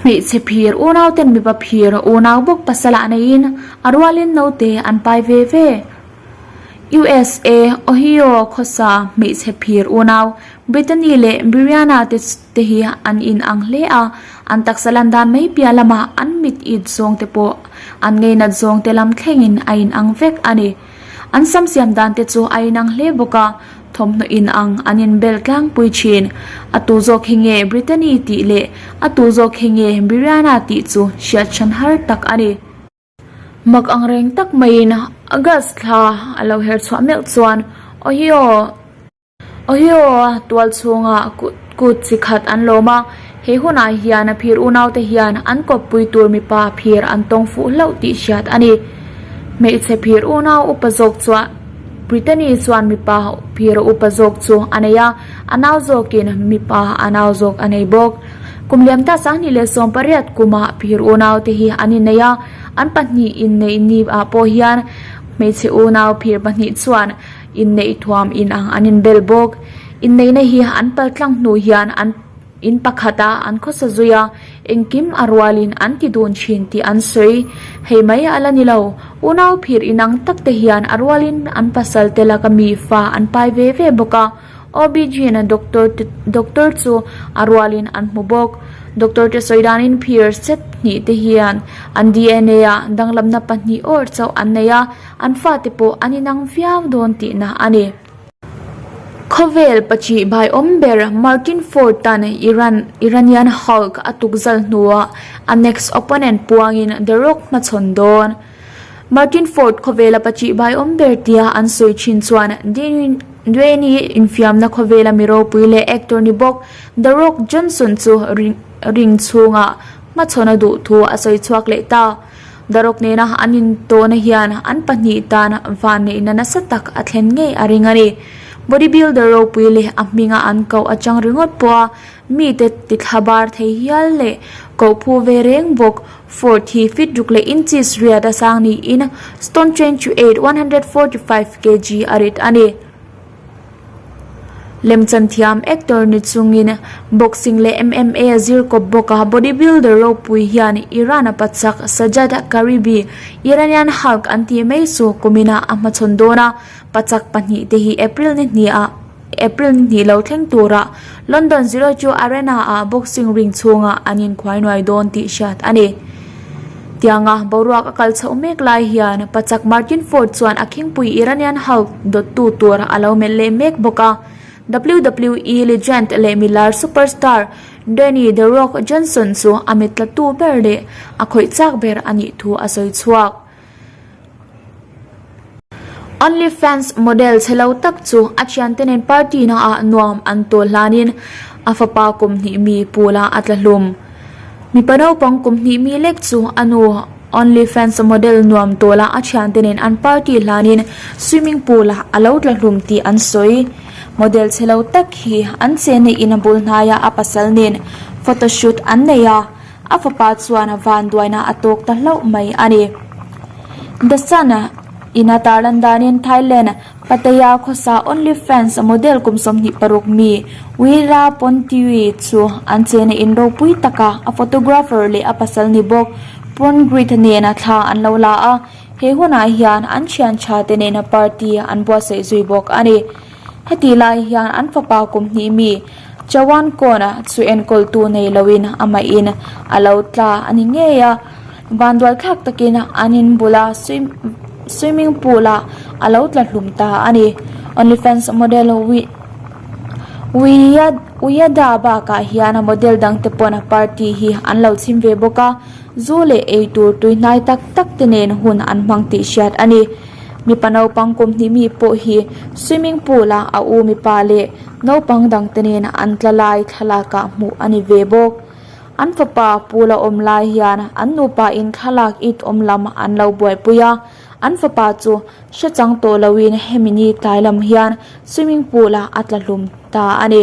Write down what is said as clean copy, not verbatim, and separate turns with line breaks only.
Hmeichhe phir unau ten mipa phir unau bawk pasal ah neiin a rualin naute an pai ve ve. USA, Ohio khawsa hmeichhe phir unau Brittany leh Brianna te te hi an in ang hle a, an taksa lan dan mai piah lamah an mit it zawng te pawh an ngeinat zawng te lam thlengin a in ang vek a ni. An sam siam dan te chu a inang hle bawk a, thawmhnaw inang an inbel tlangpui thin. A tu zawk hi nge Brittany tih leh a tu zawk hi nge Brianna tih chu hriat hran har tak a ni. Mak ang reng tak maiin August thla a lo her chhuah meuh chuan Ohio Ohio a tual chhungah kut chi khat an lawm a, he hunah hian a phir unaute hian an kawppui tur mipa phir an tawng fuh hlauh tih hriat a ni. Hmeichhe phir unau upa zawk chuan Brittany chuan mipa phir upa zawk chu a nei a, a nau zawkin mipa a nau zawk a nei bawk. Kum liamta 2018 kumah phir unaute hi an innei a, an pahnih inneih ni ah pawh hian hmeichhe unau phir pahnih chuan Inneih thuam in ang an inbel bawk. Inneihna hi an pal tlang hnu hian an in pakhat a an khawsa zui a, engkim a rualin an ti dun thin tih an sawi. Hei mai a la ni lo, unau phir inang tak te hian a rualin an pasal te laka mi fa an pai ve ve bawk a, OBGN a doctor te doctor chu a rualin an hmu bawk. Doctor te sawi danin phir set hnih te hian an DNA ah danglamna pahnih awr chauh an nei a, An fate pawh an inang viau dawn tihna a ni. Khawvel pachih bhaiawm ber Martin Ford tan Iran Iranian Hulk a tukzal hnuah a next opponent puangin The Rock hmachhawn dawn. Martin Ford khawvela pachih bhaiawm ber tia an sawi thin chuan Dwayne infiamna khawvela mi ropui leh actor ni bawk The Rock Johnson chu ring chhungah hmachhawn a duh thu a sawi chhuak leh ta. Daruk nena an intawhna hian an pahnih tan vanneihna nasa tak a thlen ngei a ring a ni. Bodybuilder ropui leh a hminga an koh atang ringawt pawha mite tithlabar thei hial leh koh phu ve reng bawk Ford hi feet ruk leh inches riat a sang niin stone 28, 145 kg a rit a ni. Lemchan thiam actor ni chungin boxing leh MMA a zir kawp bawk a, bodybuilder ropui hian Iran a pachak Sajjad Karibi, Iranian Hulk an tih mai chu kuminah a hmachhawn dawn a, pachak pahnih te hi April ni hnih ah April ni hnih lo thleng turah London 02 Arena ah boxing ring chhungah an inkhuai nuai dawn tih hriat a ni. Tianga boruak a kal chhoh mek lai hian pachak Martin Ford chuan a khingpui Iranian Hulk dawttu tur a lo melh leh mek bawk a. WWE legend leh milar superstar Dwayne The Rock Johnson chu a mit tlatu ber leh a khawih chak ber a nih thu a sawi chhuak. OnlyFans model chhe lo tak chu a thiante nen party na ah nuam an tawl hlanin a fapa kum hnih mi pool ah a tla hlum. Mipa naupang kum hnih mi lek chu a nu OnlyFans model nuam tawl ah a thiante nen an party hlanin swimming pool ah a lo tla hlum tih an sawi. Model chhe lo tak hi an chenna in a bul hnaiah a pasal nen photoshoot an nei a. A fapa chuan vanduaina a tawk ta hlauh mai a ni. The Sun in a tarlan danin Thailand Pattaya khawsa OnlyFans model kum 26 mi Weera Pontiwi chu an chena in ropui taka a photographer leh a pasal ni bawk Porngrit nena thla an lo la a, he hunah hian an thian tha te nena party an buatsaih zui bawk a ni. Heti lai hian an fapa kum hnih mi Chawan Kawn chu enkawltu nei loin amah in a lo tla a ni ngei a, vanduai thlak takin an in bula swimming pool ah a lo tla hlum ta a ni. OnlyFans model Uyada bakah hian model dangte pawn party hi an lo chhim ve bawk a, zu leh eitur tuihnai tak tak te nen hun an hmang tih hriat a ni. Mipa naupang kum hnih mi pawh hi swimming pool ah a u mipa leh naupang dangte nen an tla lai thlalak ah hmuh a ni ve bawk. An fapa pool a awm lai hian an nupa in thlalak it awm lam an lo buaipui a, an fapa chu hre chang tawh loin hemi ni tlai lam hian swimming pool ah a tla hlum ta a ni.